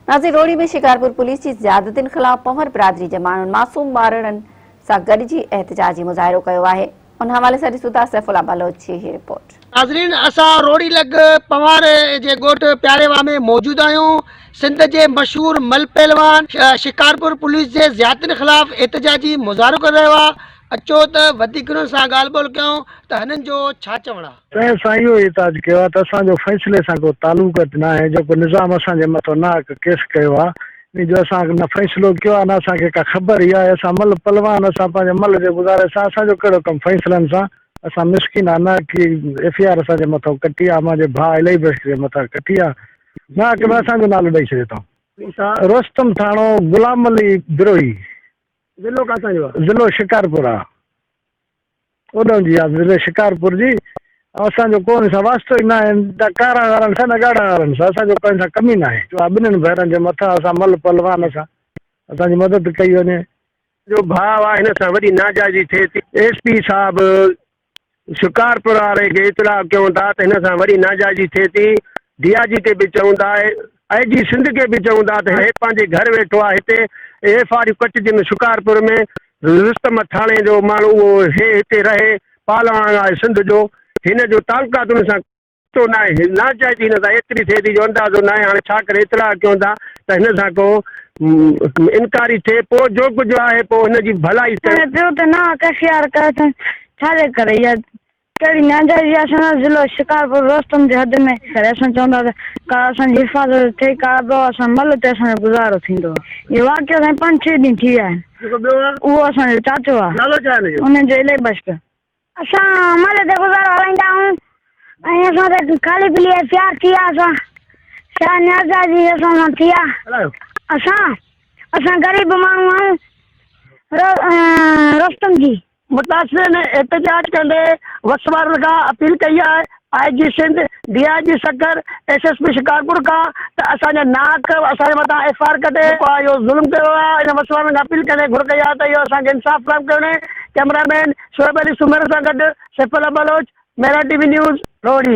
ناظرين روهڙي ۾ شڪارپور پوليس جي زيادتين خلاف پنهور برادري جي ماڻهن معصوم ٻارڙن سان گڏجي احتجاجي مظاهرو ڪيو آهي ان حوالي سان ڏسون ٿا سيف الله بلوچ جي هي رپورٽ. ناظرين اسان روهڙي لڳ پنهور جي ڳوٺ پياري واهه ۾ موجود آهيون سنڌ جي مشهور مل پهلوان شڪارپور پوليس جي زيادتين خلاف احتجاجي مظاهرو ڪري رهيو آهي اچو ته وڌيڪ هنن سان ڳالهه ٻولهه ڪيون ته هنن جو ڇا چوڻ آهي. تنهن سان اهو احتجاج ڪيو آهي ته اسان جو فيصلي سان ڪو تعلق ناهي جيڪو نظام اسان جي مٿو ناحق ڪيس ڪيو آهي ان جو اسان نه فيصلو ڪيو آهي نه اسان کي ڪا خبر ئي آهي اسان مل پهلوان اسان پنهنجي مل جي گذاري سان اسان جو ڪهڙو ڪم فيصلن سان اسان مسڪين آهي نه ڪي ايف I R اسان جي مٿو ڪٽي آهي منهنجي ڀاء الاهي بخش جي مٿان ڪٽي آهي ناحق ۾ اسان جو نالو ڏئي ڇڏيو اٿئون. رستم ٿاڻو غلام علي بروهي. ضلعو ڪاتان جو آ؟ ضلعو شڪارپور آ. اوڏانهن جي آ ضلعي شڪارپور جي. اسان جو ڪو ان سان واسطو ئي ناهي نه ڪارا وارن سان نه ڳاڙها وارن سان اسان جو ڪنهن سان ڪم ئي ناهي. جو آ ٻنهن ڀائرن جي مٿان اسان مل پهلوان سان اسان جي مدد ڪئي وڃي. جو ڀاء آ هن سان وڏي ناجائزي ٿئي ٿي. ايس پي صاحب شڪارپور واري کي اطلاع ڪيون ٿا ته هن سان وڏي ناجائزي ٿئي ٿي، ڊي I جي کي به چئون ٿا، آء جي سنڌ کي به چئون ٿا ته هي پنهنجي گهر ويٺو آهي هتي ايف آر يو ڪٽجي ۾ شڪارپور ۾ رستم ٿاڻي جو ماڻهو اهو هي هتي رهي پهلوان آهي سنڌ جو هن جو تعلقات ان سان تو ناهي، ناجائزي هن سان ايتري ٿئي ٿي جو اندازو ناهي، هاڻي ڇا ڪري اطلاع ڪيون ٿا ته هن سان ڪو انڪاري ٿئي پوء جو ڪجهه آهي پوء هن جي ڀلائي ڪيو. هاڻي پيو ته ناحق ايف I R ڪيو اٿن ڇا جي ڪري اها ڪهڙي ناجائزي آهي اسان سان ضلعو شڪارپور رستم جي حد ۾ ڪري اسان چون ٿا ته ڪا اسان جي حفاظت ٿئي ڪا به اسان مل تي اسان جو گذارو ٿيندو اهو واقعو سائين پنج ڇهه ڏينهن ٿي ويا آهن جيڪو ٻيو آهي اهو اسان جو چاچو آهي نالو ڇا آهي هن جو؟ ان جو الهي بخش. اسان مال تي گذارو هلائيندا آهيون ۽ اسان تي خالي پيلي ايف I R ٿي آ اسان شاهه نياز جي اسان سان ٿي آ اسان اسان غريب ماڻهو آهيون رستم جي. متاثرين احتجاج ڪندي وس وارن کان اپيل ڪئي آهي I G Sindh, D I G Sukkur, S S P Shikarpur کان ته اسان جا ناحق اسان جي مٿان ايف I R ڪٽي جيڪو آهي اهو ظلم ڪيو ويو آهي ان وس وارن کان اپيل ڪندي گهر ڪئي آهي ته اهو اسان کي انصاف فراهم ڪيو وڃي ڪئميرا مين شعيب علي سومري سان گڏ Saif Ullah Baloch, Mehran T V news, Rohri.